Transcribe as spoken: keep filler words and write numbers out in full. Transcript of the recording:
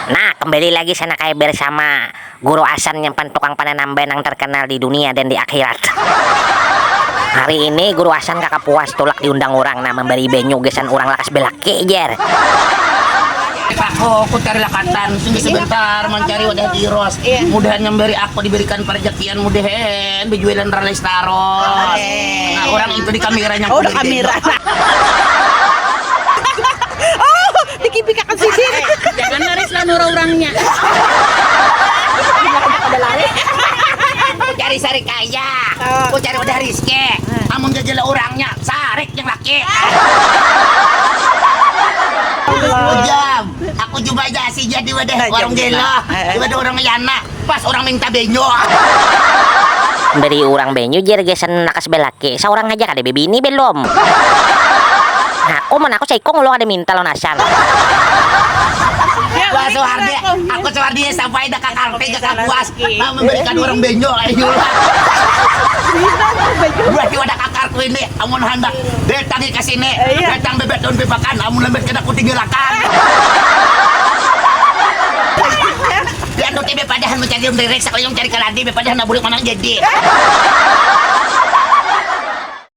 Nah, kembali lagi sana kayak bersama Guru Asan yang pan tukang pananambai nang terkenal di dunia dan di akhirat. Hari ini Guru Asan kaka puas tulak diundang orang, nah, memberi banyu gasan orang lakas belaki, jer. Aku, aku cari lakatan, sini sebentar mencari wadah tiros. Iya. Mudahan yang beri aku diberikan perjakian, mudahan bejualan ralai taros. Oke. Nah, orang itu di kameranya. Oh, udah aku beri kamera. Oh, dikipikakan sidin. Jangan laris lah nura orangnya. Udah lari. Aku cari sari kaya. Oh. Aku cari wadah Rizky. Hmm. Amun gagila orangnya, sarik yang laki. Ujam, aku coba aja sih jadi wadah warung gelo. Eh, eh. Coba ada orang yana, pas orang minta benyo. Beri orang benyo, jer, gasan lakas belaki. Seorang aja kada bebini belum. Nah, aku mana aku saikung ulung ada minta lawan Asan. Wah, Suhardi, aku Suhardi sampai dah kakal teh gak puas. Nah, memberikan orang benyo, ayo lah. Berarti wadah kakarku ini, amun handak datangi ke sini, iya, datang bebet daun bebakan, amun lembet kena kuting gelakan. Lihat tuh, tiba padahan mencari lirik, sekali yang cari keladi, bepadahan nak bulik manang jadi.